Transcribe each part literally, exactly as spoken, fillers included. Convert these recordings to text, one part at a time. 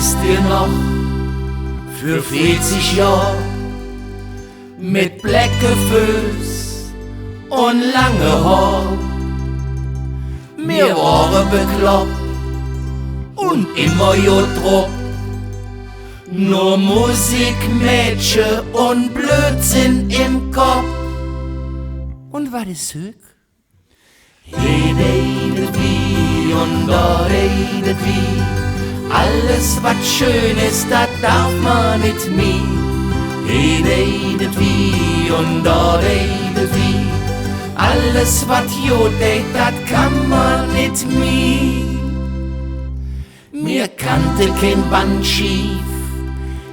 Wesst ehr noch, vür veezig Johr, met blecke Föß un lange Hoor, mir wore beklopp un immer god drop. Nor Musik, Mädche un Blödsinn em Kopp. Un wat es hügg? He deit et wih un do deit et wih. Alles, wat schön es, dat darf mer nit mih. He deit et wih un do deit et wih. Alles, wat god deit, dat kann mer nit mih. Mir kannte kein Bandschiev,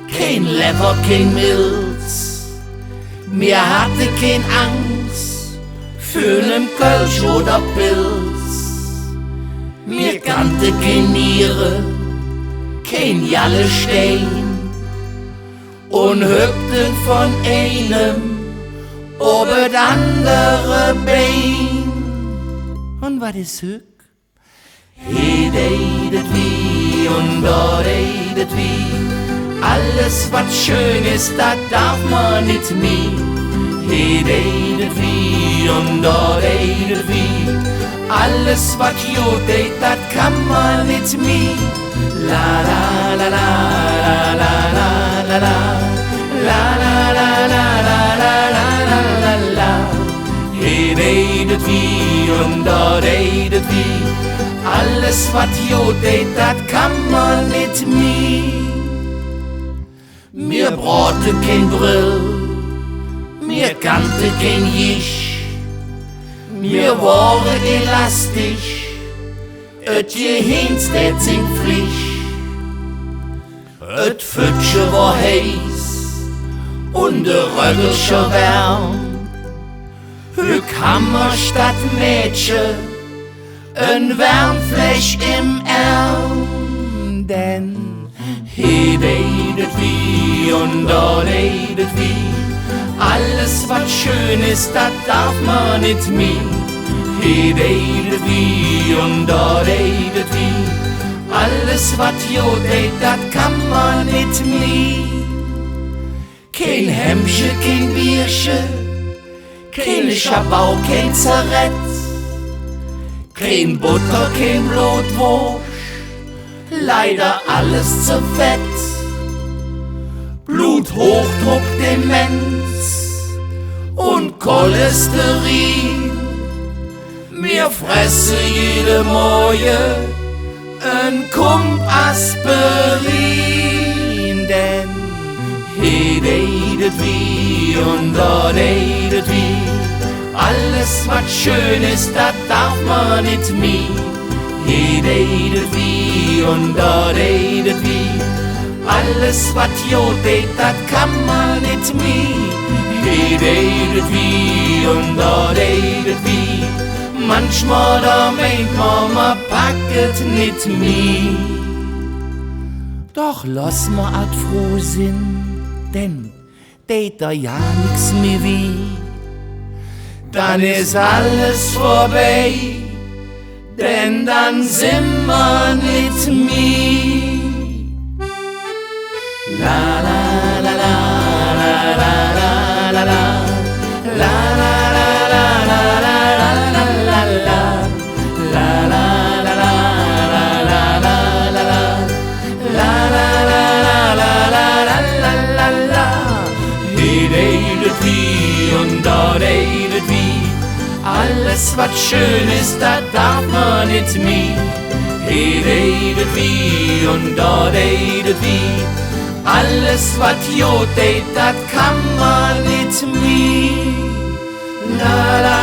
kein Levver, kein Milz. Mir hatte kein Angs vür nem Kölsch oder Pils. Mir kannte kein Niere, kein Jallestein un hüppte vun einem op et andere Bein. Un wat es hügg? He deit et wih un do deit et wih. Alles, wat schön es, dat darf mer nit mih. He deit et wih un do deit et wih. Alles, wat god deit, dat kann mer nit mih. La, la, la, la. La, la, la, la, la, la. He deit et wih un do deit et wih. Alles, wat god deit, dat kann mer nit mih. Mir brohte kein Brill, mir kannte kein Jisch. Mir wore elastisch, et Geheens dät sing Plich. Et Föttche wor heiß un de Röggelcher wärm. Hügg han mer statt Mädche en Wärmfläsch em Ärm. Denn he deit et wih un do deit et wih. Alles, wat schön es, dat darf mer nit mih. He deit et wih un do deit et wih. Alles, wat god deit, dat kann mer nit mih. Kein Hämmche, kein Bierche, kein Schabau, kein Zerett, kein Botter, kein Blodwoosch, leider alles ze fett. Bluthochdruck, Demenz un Cholesterin. Mir fresse jede Morge en Kump Aspirin, denn he deit et wih un do deit et wih. Alles, wat schön es, dat darf mer nit mih. He deit et wih un do deit et wih. Alles, wat god deit, dat kann mer nit mih. He deit et wih un do deit et wih. Manchmol, do meint mer, mer pack et nit mih. Doch loss mer ald fruh sin, denn deit der jo nix mih wih. Dann es alles vörbei, denn dann sin mer nit mih. La, la, la. He deit et wih un do deit et wih. Alles, wat schön es, dat darf mer nit mih. He deit et wih un do deit et wih. Alles, wat god deit, dat kann mer nit mih. La, la,